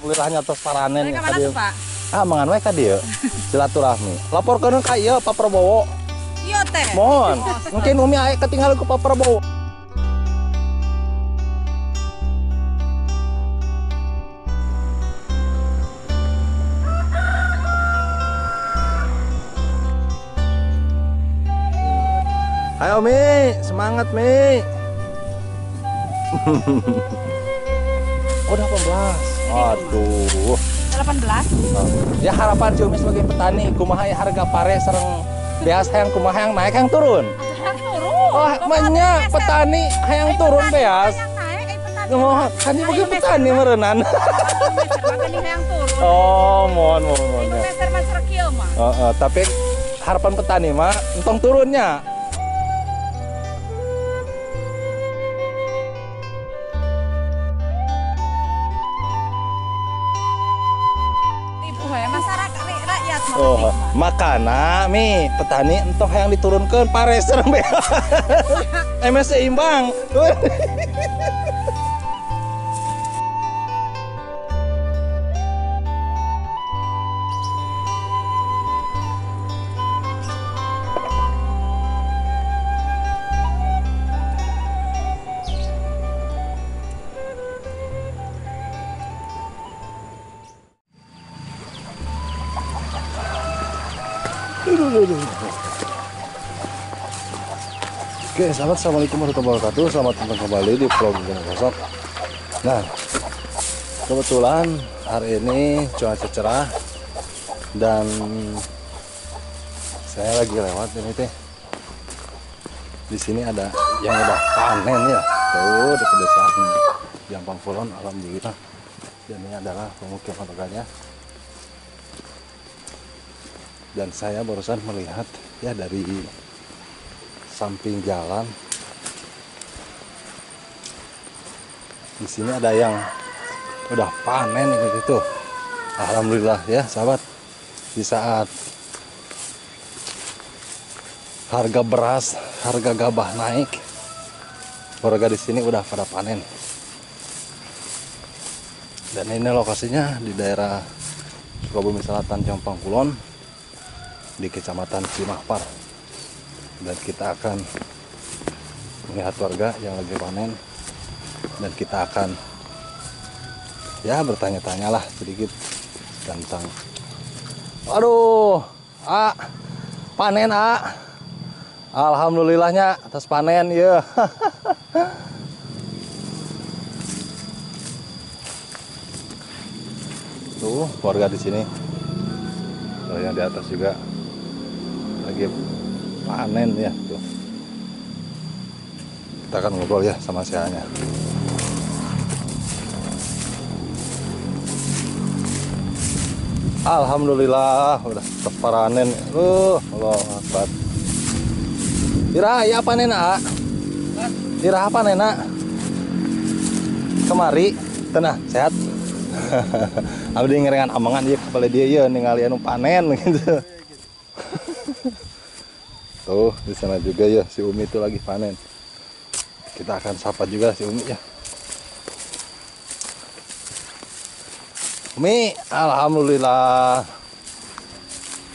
Lirahnya atas paranen ya tadi. Ah, mangan we ka dieu. Silaturahmi. Laporkeun ka ieu Pak Prabowo. Iya teh. Mohon. Mungkin Umi aya ketinggalan ku Pak Prabowo. Ayo Mi, semangat Mi. Udah 18. Aduh. 18. Ya harapan si Umi sebagai petani, kumaha ya harga pare sareng beas hayang kumaha yang naik yang turun. Hayang turun. Oh, banyak petani hayang turun beas. Oh, kan ieu petani meureunan. Oh, mohon. Heeh, tapi harapan petani mah entong turunnya. Oh, makana Mi petani entong hayang diturunkan pare sareng beas. MS seimbang. Oke sahabat, assalamualaikum warahmatullahi wabarakatuh. Selamat datang kembali di vlog Gunung Kosok. Nah, kebetulan hari ini cuaca cerah dan saya lagi lewat ini teh. Di sini ada yang udah panen ya. Tuh di pedesaan Jampang Kulon, alhamdulillah. Dan ini adalah pemukiman warganya. Dan saya barusan melihat ya dari samping jalan. Di sini ada yang udah panen gitu. Alhamdulillah ya sahabat. Di saat harga beras, harga gabah naik, warga di sini udah pada panen. Dan ini lokasinya di daerah Sukabumi Selatan, Jampang Kulon, di Kecamatan Cimahpar. Dan kita akan melihat warga yang lagi panen dan kita akan ya bertanya-tanya lah sedikit tentang, aduh, panen alhamdulillahnya atas panen ya. Tuh warga di sini, tuh yang di atas juga lagi panen ya tuh. Kita akan ngobrol ya sama si A-nya. Alhamdulillah udah terpanen. Allah Akbar. Ira ya panen A. Ira panen A. Kemari tenah sehat. Abdi ngerengan amangan ieu kepala dia ieu ningali anu panen gitu. Tuh di sana juga ya si Umi itu lagi panen. Kita akan sapa juga si Umi ya. Umi, alhamdulillah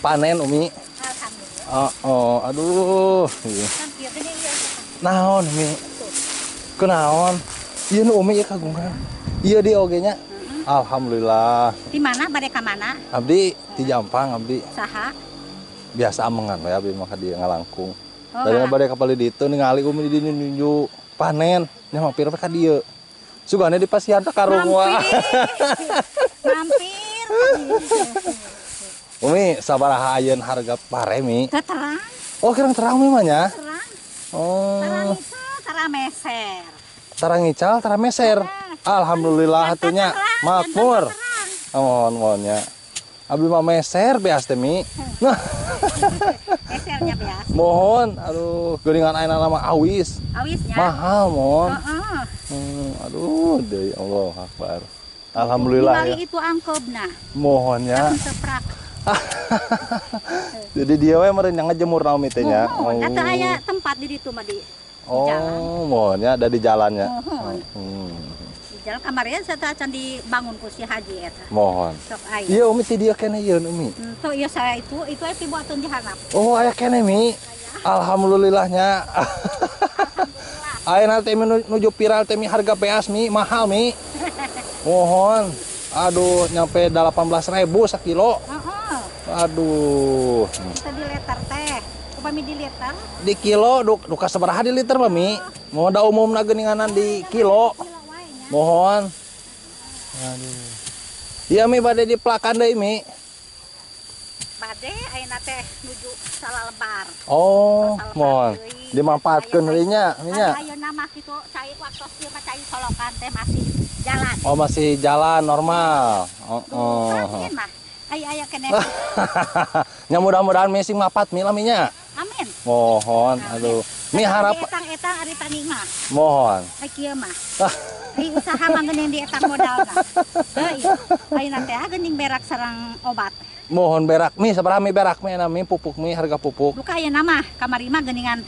panen Umi. Alhamdulillah. Oh, aduh. Naon Umi? Kunaon? Ieu nu Umi ieu kagungan. Ieu di oge nya. Alhamdulillah. Di mana bade ka mana? Abdi di Jampang abdi. Saha? Biasa amengan we abdi mah ka dieu ngalangkung. Oh, tadi bade ka palih ditu ningali Umi di dieu nunjuk panen, nya mampir we ka dieu. Sugane di pasihan teh karung wae. Mampir. Umi sabaraha ayeuna harga pare Mi? Teu terang. Oh, kirang terang Mi mah nya. Terang. Oh. Tarang ical, tara meser. Tarang ical, tara meser. Alhamdulillah atunya makmur. Mohon mohonnya. Abdi mah meser beas teh Mi. Nah. Mesernya beas. Mohon, aduh, geuningan ayeuna mah awis. Awisnya. Mahal mohon. Heeh. Aduh, deui Allah akbar. Alhamdulillah ya. Itu angkobna. Mohonnya. Jadi dia we meureun ngejemur naon teh nya. Mohon, eta aya tempat di ditu mah di. Oh, mohonnya ada di jalannya. Mohon. Di jalan kamarian saya acan dibangun ku si Haji eta. Mohon. Sok aya. Iya Umi ti dieu keneh ieu Umi. Tuh iya saya itu aya pibuateun di handap. Oh, aya keneh Mi. Alhamdulillahnya. Ayeuna teh nuju viral teh Mi harga beas Mi mahal Mi. Mohon. Aduh, nyampe 18.000 sakilo. Heeh. Aduh. Kita di liter teh. Upami di liter? Di kilo duka sabaraha di liter mah Mi? Mau da umumna geuninganan di kilo. Mohon. Aduh. Iya Mi bade diplakan deui Mi. Bade ayeuna teh nuju salalebar. Oh, mohon. Dimanfaatkeun deui nya, Mi nya. Ayeuna mah kitu cai waktos ieu mah cai solokan teh masih jalan. Oh, masih jalan normal. Oh, oh. Aya keneh. Nya mudah-mudahan Mi sing mapat Mi lah Mi nya. Amin. Mohon, aduh. Mi harap etang-etang ari tani mah. Mohon. Ai kieu mah. Ai usaha mah geuning di etang modalna. Heuh. Ayeuna teh geuning berak sareng obat. Mohon berak Mi, sabaraha Mi berak Mi na Mi pupuk Mi harga pupuk. Duka ayeuna mah kamari mah geuningan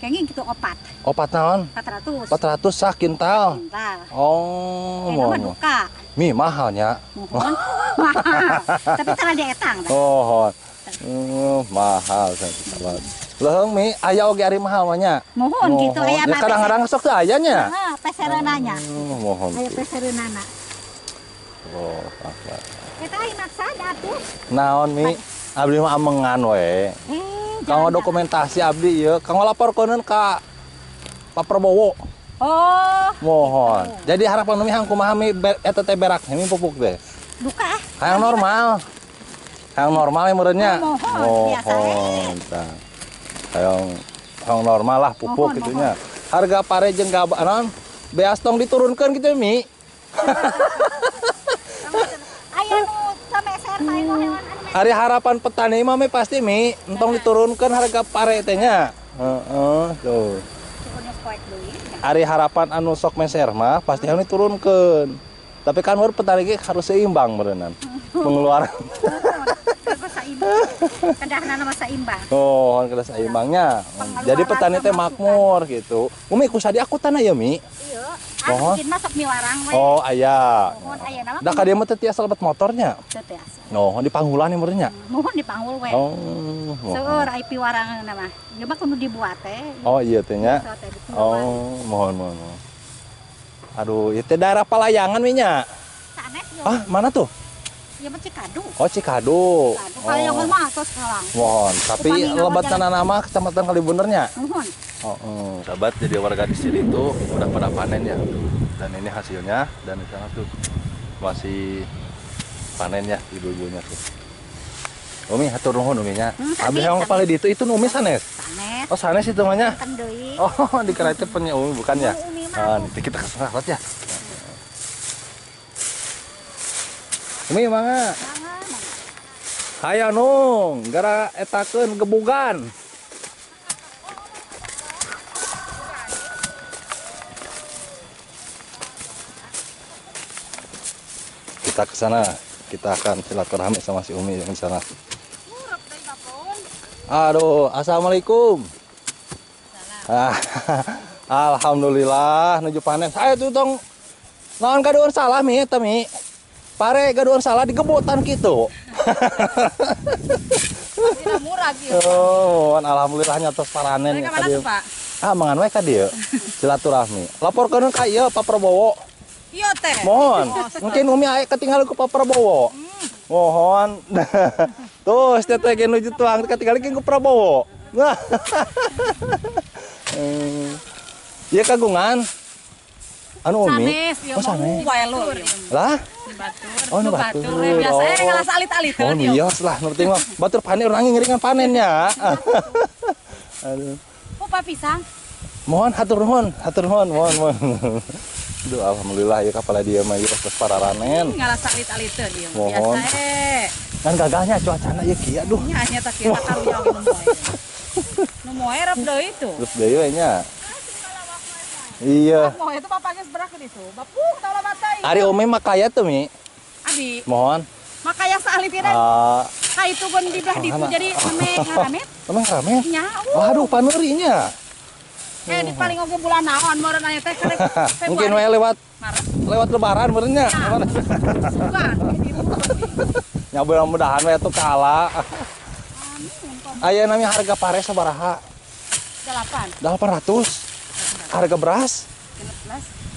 kenging kitu opat. Opat naon? 400. 400 sak kintal. Kintal. Oh, mohon. Duka. Mi mahalnya. Mohon. Mahal. Tapi tara di etang. Mohon. Mahal sahabat. Leuheung Mi, aya oge ari mahal mah nya. Mohon kitu aya mah. Kadang-kadang sok teu aya nya. Heeh, pesereunana. Mohon. Aya pesereunana. Oh, akbar. Eta ai maksad atuh. Naon Mi? Abdi mah amengan we. Kanggo dokumentasi abdi ieu, kanggo laporkeun ka Pak Prabowo. Oh. Mohon. Jadi harapan Umi hang kumaha Mi eta teh berak mi pupuk teh. Duka. Hayang normal. Hayang normal ya meureunnya. Mohon. Mohon. Hayang normal lah pupuk kitu nya. Harga pare jeung gabah naon? Beas tong diturunkeun kitu Mi. Aya nu sameser sae nu hewan anu. Ari harapan petani mah Mi pasti Mi, entong diturunkeun harga pare teh nya. Heeh, tuh. Ari harapan anu sok meser mah pasti anu diturunkeun. Tapi kan war petani ge harus seimbang meureunan. Pengeluaran. Kedahna mah seimbang. Oh, kedah seimbangnya. Jadi petani teh makmur gitu. Umi ku sadi aku tanah ya Mi. Iya. Anu mah sok miwarang we. Oh, aya. Mohon aya nama. Da ka dieu mah teu tiasa lebet motornya. Teu tiasa. Oh, di panghulan meureun nya. Mohon di panghul we. Oh. Seueur ai piwarangeunna mah. Ieu mah kudu dibuat teh. Oh, iya teh nya. Oh, mohon mohon. Aduh, itu daerah Palayangan Mi nya. Sanes yo. Ah, mana tuh? Ya mah Cikadu. Oh, Cikadu. Palayangan mah atos kalang. Mohon, tapi lebat tanah nama Kecamatan Kalibenernya. Mohon. Oh, sahabat, jadi warga di sini tuh udah pada panen ya. Dan ini hasilnya, dan di sana tuh masih panen ya ibu-ibunya tuh. Umi hatur nuhun Umi nya. Abdi yang paling di itu Umi sanes. Sanes. Oh, sanes itu mah nya. Oh, dikira itu punya Umi bukan ya? Nah, nanti kita ke sana ya. Umi mangga. Hayo nung, gara etakeun gebugan. Kita ke sana, kita akan silaturahmi sama si Umi yang di sana. Aduh, assalamualaikum. Alhamdulillah nuju panen. Saya tuh tong naon kaduan salah Mi eta Mi. Pare gaduan salah digebotan gitu. Murah gitu. Oh, alhamdulillahnya atas paranen ya tadi. Ah, mangan we ka dieu. Silaturahmi. Laporkeun ka ieu Pak Prabowo. Iya teh. Mohon. Mungkin Umi aya ketinggalan ku Pak Prabowo. Mohon. Tuh, teh ge nuju tuang ketinggalan ku Prabowo. Ieu kagungan. Anu Umi. Sanes, oh, sanes. Lah? Batur. Oh, nu batur. Biasa ngalas alit-alit. Oh, bios lah, nu penting mah batur panen urang ngeringan panennya. Aduh. Oh, Pak pisang. Mohon hatur nuhun, mohon, mohon. Aduh, alhamdulillah ya kapal dia mah ieu tos pararanen. Ngalas alit-aliteun ieu. Mohon. Biasa. Kan gagahnya cuacana ieu kieu aduh. Nya nya tak kieu karunya oge nu moe. Nu moe rep deui tuh. Terus deui we nya. Iya. Moe itu bapak geus berak itu. Bapung tau lah batai. Ari Umi mah kaya tuh Mi. Abi. Mohon. Makaya saali tidak. Ka itu pun di belah ditu jadi meme ngaramet. Meme ngaramet? Nya. Waduh paneurinya. Kayak di paling oge bulan naon meureun aya teh karek Februari. Mungkin we lewat Maret. Lewat lebaran meureun nya. Sugan. Nya mudah-mudahan we atuh kalah. Aya namanya harga pare sabaraha? 8. 800. Harga beras?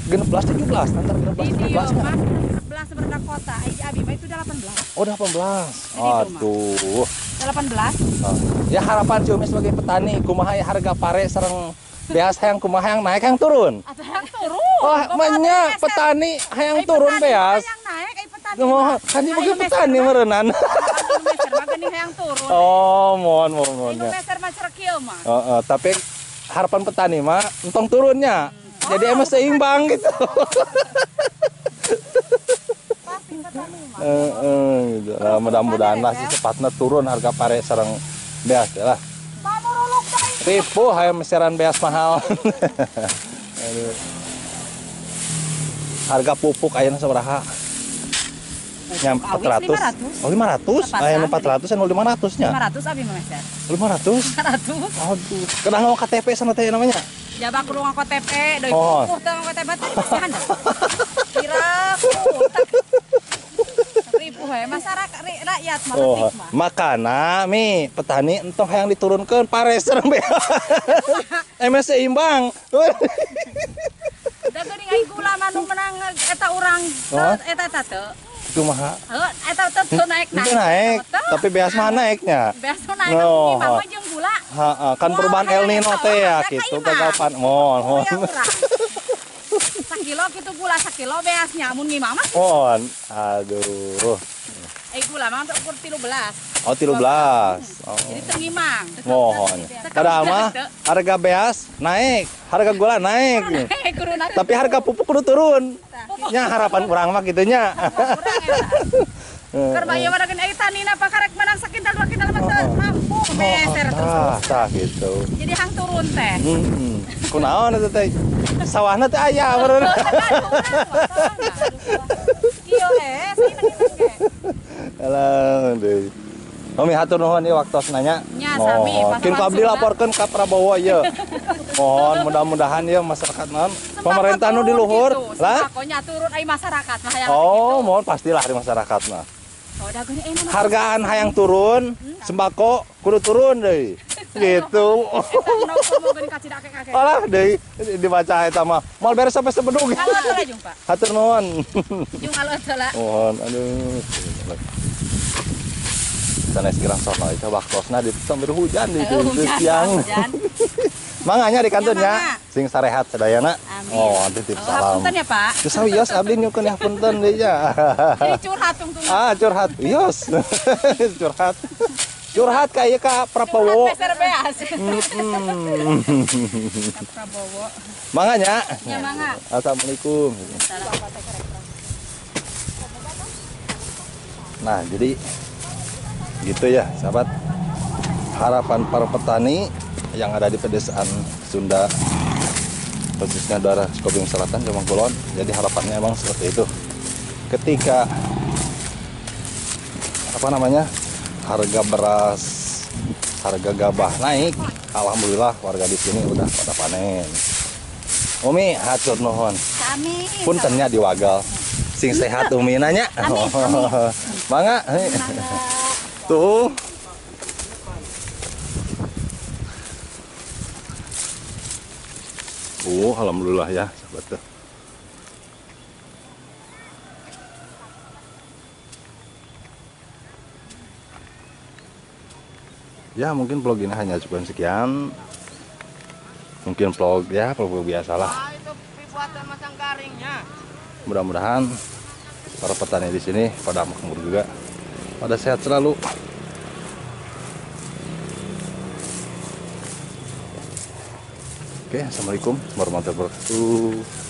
16 17 antar 16 17 nya. 11 sebenarnya kota, abi mah itu 18. Oh, 18. Aduh. 18. Oh. Ya harapan Cumi sebagai petani kumaha ya harga pare sareng beas hayang kumaha yang naik yang turun? Atau yang turun. Oh, manya petani hayang turun beas. Yang naik ai petani. Oh, kan ieu petani meureunnan. Yang turun. Oh, mohon mohon. Ini meser mah kieu mah. Heeh, tapi harapan petani mah entong turunnya. Oh, jadi emang seimbang gitu. Pasti petani mah. Gitu. Nah, mudah-mudahan lah secepatnya turun harga pare sareng beas lah. Ripuh hayang meseran beas mahal. Aduh. Harga pupuk ayeuna sabaraha? Nyampe 400. Oh, 500. Aya 400 anu 500 nya. 500 abi mah meser. 500? 500. Aduh. Kedah ngomong KTP sana teh namanya. Jaba kudu nganggo KTP, deui pupuh teh nganggo KTP teh pasihan. Kira ripuh we masyarakat rakyat mah leutik mah. Makana mi petani entong hayang diturunkeun pare sareng beas. Emeh seimbang. Da geuning ai gula mah nu menang eta urang eta eta teu. Kumaha? Heuh, eta teu naik-naik. Naik, tapi beas mah naiknya. Beas mah naik, mah jeung gula. Heeh, kan perubahan El Nino teh ya gitu, gagal pan. Mohon. Sakilo kitu gula sakilo beasnya mun ngimah mah. Mohon. Aduh. Gula mah ukur 13. Oh, 13. Oh. Jadi teu ngimang. Mohon. Padahal mah harga beas naik, harga gula naik. Tapi harga pupuk kudu turun. Nya harapan urang mah kitu nya. Keur mah ieu mah geun tanina pakarek menang sakintal dua kintal mah teu mampu meser terus. Tah gitu. Jadi hang turun teh. Heeh. Kunaon eta teh? Sawahna teh aya meureun. Kieu saineng ge. Alah deui. Umi hatur nuhun ieu waktos nanya. Nya sami. Kin ku abdi laporkeun ka Prabowo ieu. Mohon mudah-mudahan ieu masyarakat naon pemerintah nu di luhur lah. Sembakonya turun ai masyarakat mah hayang Oh, mohon pastilah di masyarakat mah. Oh, da geuning enak. Hargaan hayang turun, sembako kudu turun deui. Gitu. Alah deui dibaca eta mah. Moal beres sampai sebedug. Hatur nuhun. Jung alus heula. Mohon aduh. Sanes kirang sono itu waktosna di sambil hujan di siang. Manganya di kantornya sing sarehat sadayana. Oh, titip salam. Hapunten ya, Pak. Geus wios abdi nyukeun ya punten deui nya. Jadi curhat tungtung. Ah, curhat. Wios. Curhat. Curhat ka ieu ka Prabowo. Curhat beas. Prabowo. Manganya. Ya mangga. Assalamualaikum. Nah, jadi gitu ya sahabat, harapan para petani yang ada di pedesaan Sunda khususnya daerah Sukabumi Selatan, Jombang Kulon. Jadi harapannya emang seperti itu. Ketika apa namanya harga beras, harga gabah naik, alhamdulillah warga di sini udah pada panen. Umi hatur nuhun. Puntennya diwagal. Sing sehat Umi nanya. Mangga. Tuh. Oh, alhamdulillah ya, sahabat tuh. Ya, mungkin vlog ini hanya cukup sekian. Mungkin vlog ya, vlog biasalah. Mudah-mudahan para petani di sini pada makmur juga, pada sehat selalu. Oke, assalamualaikum warahmatullahi wabarakatuh.